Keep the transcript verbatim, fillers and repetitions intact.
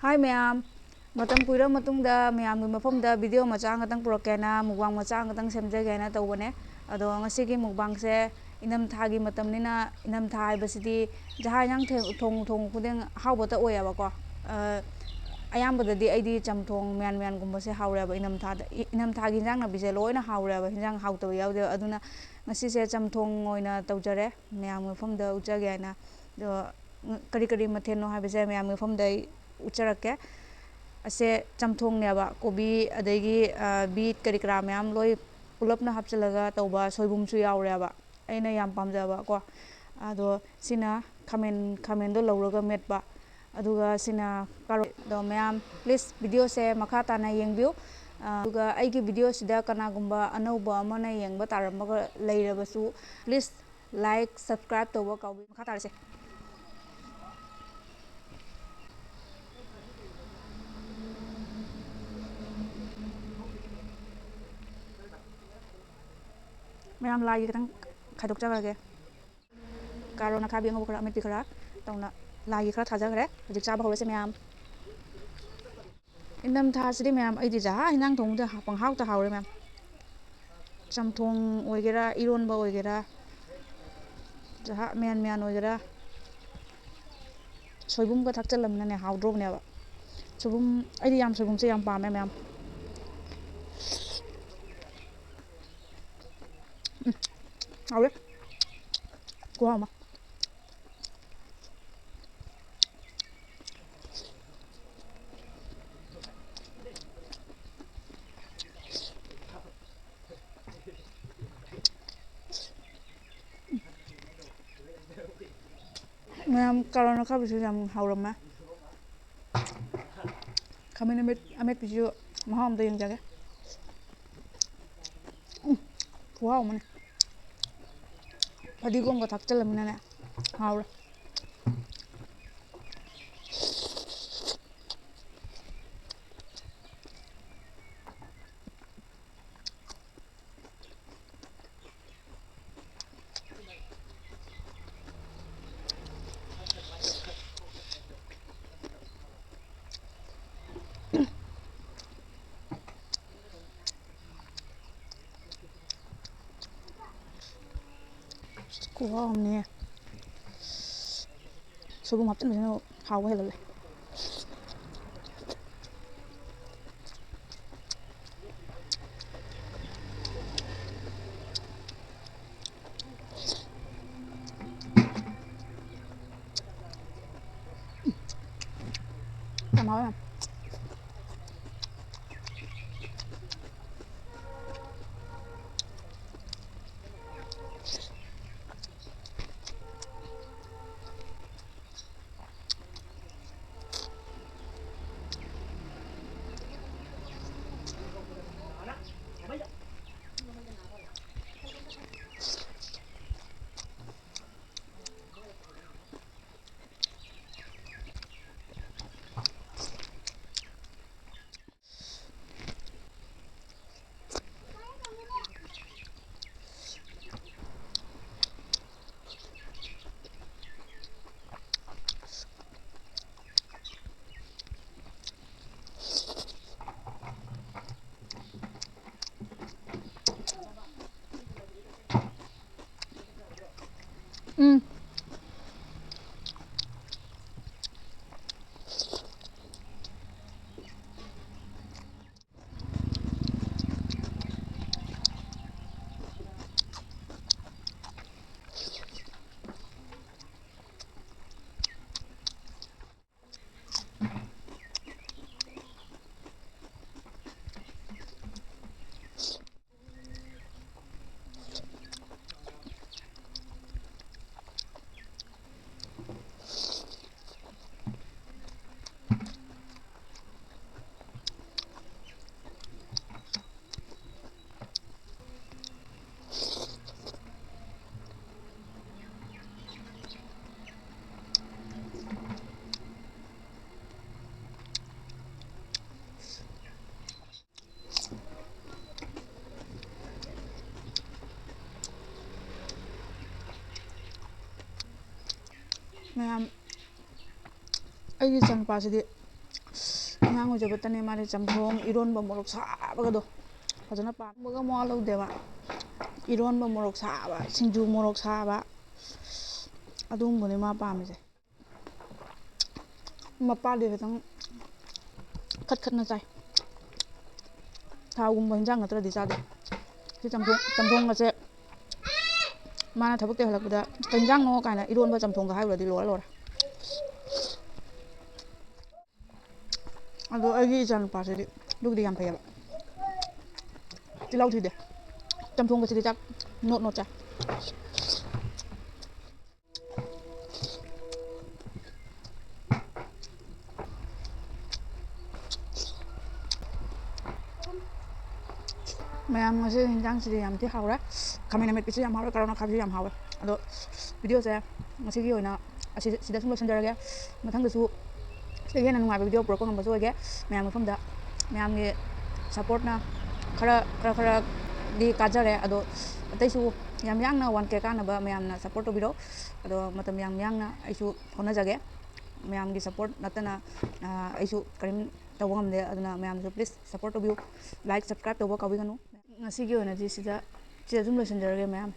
ꯍꯥꯏ ꯃꯌꯥꯝ, ꯃꯇꯝ ꯀꯨꯏꯔꯕ ꯃꯇꯨꯡꯗ ꯃꯌꯥꯝꯒꯤ ꯃꯐꯝꯗ video ꯃꯆꯥ ꯑꯃꯈꯛꯇꯪ ꯄꯨꯔꯛꯀꯦꯅ, mukbang ꯃꯆꯥ ꯑꯃꯈꯛꯇꯪ ꯁꯦꯝꯖꯒꯦꯅ ꯇꯧꯕꯅꯦ꯫ ꯑꯗꯣ ꯉꯁꯤꯒꯤ mukbangꯁꯦ ꯏꯅꯝꯊꯥꯒꯤ ꯃꯇꯝꯅꯤꯅ, ꯏꯅꯝꯊꯥ ꯍꯥꯏꯕꯁꯤꯗꯤ ꯖꯍꯥ ꯏꯟꯖꯥꯡ ꯊꯦ-, ꯊꯣꯡ ꯊꯣꯡ ꯈꯨꯗꯤꯡ ꯑꯍꯥꯎꯕꯇ ꯑꯣꯏꯌꯦꯕꯀꯣ꯫ ꯑ, ꯑꯌꯥꯝꯕꯗꯗꯤ ꯑꯩꯗꯤ ꯆꯝꯊꯣꯡ ꯃꯌꯥꯟ ꯃꯌꯥꯟꯒꯨꯝꯕꯁꯦ ꯍꯥꯎꯔꯦꯕ ꯏꯅꯝꯊꯥꯗ꯫ ꯏ-, ꯏꯅꯝꯊꯥꯒꯤ ꯏꯟꯖꯥꯡ ꯅꯥꯄꯤꯁꯦ ꯂꯣꯏꯅ ꯍꯥꯎꯔꯦꯕ, ꯏꯟꯖꯥꯡ ꯍꯥꯎꯇꯕ ꯌꯥꯎꯗꯦꯕ꯫ ꯑꯗꯨꯅ ꯉꯁꯤꯁꯦ ꯆꯝꯊꯣꯡ ꯑꯣꯏꯅ ꯇꯧꯖꯔꯦ, ꯃꯌꯥꯝꯒꯤ ꯃꯐꯝꯗ ꯎꯠꯆꯒꯦ ꯍꯥꯏꯅ꯫ ꯑꯗꯣ ꯀꯔꯤ ꯀꯔꯤ ꯃꯊꯦꯜꯅꯣ ꯍꯥꯏꯕꯁꯦ ꯃꯌꯥꯝꯒꯤ ꯃꯐꯝꯗ ꯑꯩ ꯎꯠꯆꯔꯛꯀꯦ꯫ ꯑꯁꯦ ꯆꯝꯊꯣꯡꯅꯦꯕ, ꯀꯣꯕꯤ ꯑꯗꯒꯤ, ꯑ, beet ꯀꯔꯤ ꯀꯔꯥ ꯃꯌꯥꯝ ꯂꯣꯏ ꯄꯨꯂꯞꯅ ꯍꯥꯞꯆꯤꯜꯂꯒ ꯇꯧꯕ, ꯁꯣꯏꯕꯨꯝꯁꯨ ꯌꯥꯎꯔꯦꯕ, ꯑꯩꯅ ꯌꯥꯝ ꯄꯥꯝꯖꯕ ꯀꯣ꯫ ꯑꯗꯣ ꯁꯤꯅ ꯈꯥꯃꯦꯟ, ꯈꯥꯃꯦꯟꯗꯣ ꯂꯧꯔꯒ ꯃꯦꯠꯄ, ꯑꯗꯨꯒ ꯁꯤꯅ ꯀꯥꯔꯣꯠ꯫ ꯑꯗꯣ ꯃꯌꯥꯝ please videoꯁꯦ ꯃꯈꯥ ꯇꯥꯅ ꯌꯦꯡꯕꯤꯌꯨ꯫ ꯑ, ꯑꯗꯨꯒ ꯑꯩꯒꯤ videoꯁꯤꯗ ꯀꯅꯥꯒꯨꯝꯕ ꯑꯅꯧꯕ ꯑꯃꯅ ꯌꯦꯡꯕ ꯇꯥꯔꯝꯕꯒ ꯂꯩꯔꯕꯁꯨ, please like, subscribe ꯇꯧꯕ ꯀꯥꯎꯕꯤ-, ꯃꯈꯥ ꯇꯥꯔꯁꯦ꯫ ꯃꯌꯥꯝ ꯂꯥꯏꯒꯤ ꯈꯤꯇꯪ ꯈꯥꯏꯗꯣꯛꯆꯈ꯭ꯔꯒꯦ꯫ ꯀꯥꯔꯣꯠ ꯑꯈꯥꯕꯤ ꯑꯉꯧꯕ ꯈꯔ, ꯑꯃꯦꯠꯄꯤ ꯈꯔ ꯇꯧꯅ ꯂꯥꯏꯒꯤ ꯈꯔ ꯊꯥꯖꯈ꯭ꯔꯦ꯫ ꯍꯧꯖꯤꯛ ꯆꯥꯕ ꯍꯧꯔꯁꯦ ꯃꯌꯥꯝ꯫ ꯏꯪꯊꯝꯊꯥꯁꯤꯗꯤ ꯃꯌꯥꯝ ꯑꯩꯗꯤ ꯖꯍꯥ ꯍꯤꯟꯖꯥꯡ ꯊꯣꯡꯕꯗ ꯄꯪꯍꯥꯎꯇ ꯍꯥꯎꯔꯦ ꯃꯌꯥꯝ꯫ ꯆꯝꯊꯣꯡ ꯑꯣꯏꯒꯦꯔꯥ, ꯏꯔꯣꯟꯕ ꯑꯣꯏꯒꯦꯔꯥ, ꯖꯍꯥ ꯃꯌꯥꯟ ꯃꯌꯥꯟ ꯑꯣꯏꯒꯦꯔꯥ, ꯁꯣꯏꯕꯨꯝꯒ ꯊꯥꯛꯆꯜꯂꯝꯅꯅꯦ ꯍꯥꯎꯗ꯭ꯔꯣꯕꯅꯦꯕ꯫ ꯁꯣꯏꯕꯨꯝ, ꯑꯩꯗꯤ ꯌꯥꯝ ꯁꯣꯏꯕꯨꯝꯁꯦ ꯌꯥꯝ ꯄꯥꯝꯃꯦ ꯃꯌꯥꯝ꯫ ꯎꯝ, ꯍꯥꯎꯋꯦ꯫ ꯈꯨꯍꯥꯎ ꯑꯃ꯫ ꯃꯌꯥꯝ ꯀꯥꯔꯣꯠ ꯑꯈꯥꯕꯤꯁꯨ ꯌꯥꯝ ꯍꯥꯎꯔꯝꯃꯦ꯫ ꯈꯥꯃꯦꯟ ꯑꯃꯦꯠ-, ꯑꯃꯦꯠꯄꯤꯁꯤꯁꯨ ꯃꯍꯥꯎ ꯑꯝꯇ ꯌꯦꯡꯖꯒꯦ꯫ ꯎꯝ, ꯈꯨꯍꯥꯎ ꯑꯃꯅꯤ꯫ ꯐꯗꯤꯒꯣꯝꯒ ꯊꯥꯛꯆꯜꯂꯃꯤꯅꯅꯦ, ꯍꯥꯎꯔꯦ꯫ ꯈꯨꯍꯥꯎ ꯑꯃꯅꯦ꯫ ꯁꯣꯏꯕꯨꯝ ꯍꯥꯞꯆꯤꯟꯕꯁꯤꯅ ꯍꯥꯎꯕ ꯍꯦꯜꯍꯜꯂꯦ꯫ ꯌꯥꯝ ꯍꯥꯎꯋꯦ ꯌꯥꯝ꯫ ꯎꯝ꯫ ꯃꯌꯥꯝ, ꯑꯩꯒꯤ ꯏꯆꯥꯅꯨꯄꯥꯁꯤꯗꯤ ꯑꯉꯥꯡ ꯑꯣꯏꯖꯕꯇꯅꯦ, ꯃꯥꯗꯤ ꯆꯝꯊꯣꯡ, ꯏꯔꯣꯟꯕ, ꯃꯣꯔꯣꯛ ꯁꯥꯕꯒꯗꯣ ꯐꯖꯅ ꯄꯥꯝꯕꯒ ꯃꯋꯥ ꯂꯧꯗꯦꯕ꯫ ꯏꯔꯣꯟꯕ ꯃꯣꯔꯣꯛ ꯁꯥꯕ, ꯁꯤꯡꯖꯨ ꯃꯣꯔꯣꯛ ꯁꯥꯕ, ꯑꯗꯨꯒꯨꯝꯕꯅꯦ ꯃꯥ ꯄꯥꯝꯃꯤꯁꯦ꯫ ꯃꯄꯥꯗꯤ ꯈꯤꯇꯪ ꯈꯠ ꯈꯠꯅ ꯆꯥꯏ꯫ ꯊꯥꯎꯒꯨꯝꯕ ꯍꯤꯟꯖꯥꯡ ꯅꯠꯇ꯭ꯔꯗꯤ ꯆꯥꯗꯦ꯫ ꯁꯤ ꯆꯝꯊꯣꯡ, ꯆꯝꯊꯣꯡꯒꯁꯦ ꯃꯥꯅ ꯊꯕꯛꯇꯩ ꯍꯜꯂꯛꯄꯗ "ꯀꯩ ꯍꯤꯟꯖꯥꯡꯅꯣ?" ꯀꯥꯏꯅ ꯏꯔꯣꯟꯕ ꯆꯝꯊꯣꯡꯒ ꯍꯥꯏꯔꯨꯔꯗꯤ ꯂꯣꯏꯔꯦ ꯂꯣꯏꯔꯦ꯫ ꯑꯗꯣ ꯑꯩꯒꯤ ꯏꯆꯥꯅꯨꯄꯥꯁꯤꯗꯤ ꯑꯗꯨꯒꯤꯗꯤ ꯌꯥꯝ ꯐꯩꯌꯦꯕ꯫ ꯆꯤꯜꯍꯥꯎ ꯊꯤꯗꯦ꯫ ꯆꯝꯊꯣꯡꯒꯁꯤꯗꯤ ꯆꯥꯛ ꯅꯣꯠ ꯅꯣꯠ ꯆꯥꯏ꯫ ꯃꯌꯥꯝ, ꯉꯁꯤ ꯍꯤꯟꯖꯥꯡꯁꯤꯗꯤ ꯌꯥꯝ ꯊꯤ ꯍꯥꯎꯔꯦ꯫ ꯈꯥꯃꯦꯟ ꯑꯃꯦꯠꯄꯤꯁꯨ ꯌꯥꯝ ꯍꯥꯎꯔꯦ, ꯀꯔꯣꯠ ꯅꯥꯈꯥꯕꯤꯁꯨ ꯌꯥꯝ ꯍꯥꯎꯋꯦ꯫ ꯑꯗꯣ ꯚꯤꯗꯤꯑꯣꯁꯦ ꯉꯁꯤꯒꯤ ꯑꯣꯏꯅ ꯑꯁꯤ, ꯁꯤꯗ ꯁꯨꯝ ꯂꯣꯏꯁꯤꯟꯖꯔꯒꯦ꯫ ꯃꯊꯪꯗꯁꯨ ꯁꯤꯗꯒꯤ ꯍꯦꯟꯅ ꯅꯨꯡꯉꯥꯏꯕ ꯚꯤꯗꯤꯑꯣ ꯄꯨꯔꯛꯄ ꯉꯝꯕꯁꯨ ꯑꯣꯏꯒꯦ꯫ ꯃꯌꯥꯝ ꯃꯐꯝꯗ ꯃꯌꯥꯝꯒꯤ ꯁꯞꯄꯣꯔꯠꯅ ꯈꯔ, ꯈꯔ, ꯈꯔꯗꯤ ꯀꯥꯖꯔꯦ꯫ ꯑꯗꯣ ꯑꯇꯩꯁꯨ ꯌꯥꯝ ꯌꯥꯡꯅ ꯋꯥꯟ ꯀꯦ ꯀꯥꯅꯕ ꯃꯌꯥꯝꯅ ꯁꯞꯄꯣꯔꯠ ꯇꯧꯕꯤꯔꯣ꯫ ꯑꯗꯣ ꯃꯇꯝ ꯌꯥꯝ ꯌꯥꯡꯅ ꯑꯩꯁꯨ ꯍꯣꯠꯅꯖꯒꯦ꯫ ꯃꯌꯥꯝꯒꯤ ꯁꯞꯄꯣꯔꯠ ꯅꯠꯇꯅ, ꯑ, ꯑꯩꯁꯨ ꯀꯔꯤꯝ ꯇꯧꯕ ꯉꯝꯗꯦ꯫ ꯑꯗꯨꯅ ꯃꯌꯥꯝꯅꯁꯨ please support ꯇꯧꯕꯤꯌꯨ꯫ Like, subscribe ꯇꯧꯕ ꯀꯥꯎꯕꯤꯒꯅꯨ꯫ ꯉꯁꯤꯒꯤ ꯑꯣꯏꯅꯗꯤ ꯁꯤꯗ, ꯁꯤꯗ ꯑꯗꯨꯝ ꯂꯣꯏꯁꯤꯟꯖꯔꯒꯦ ꯃꯌꯥꯝ꯫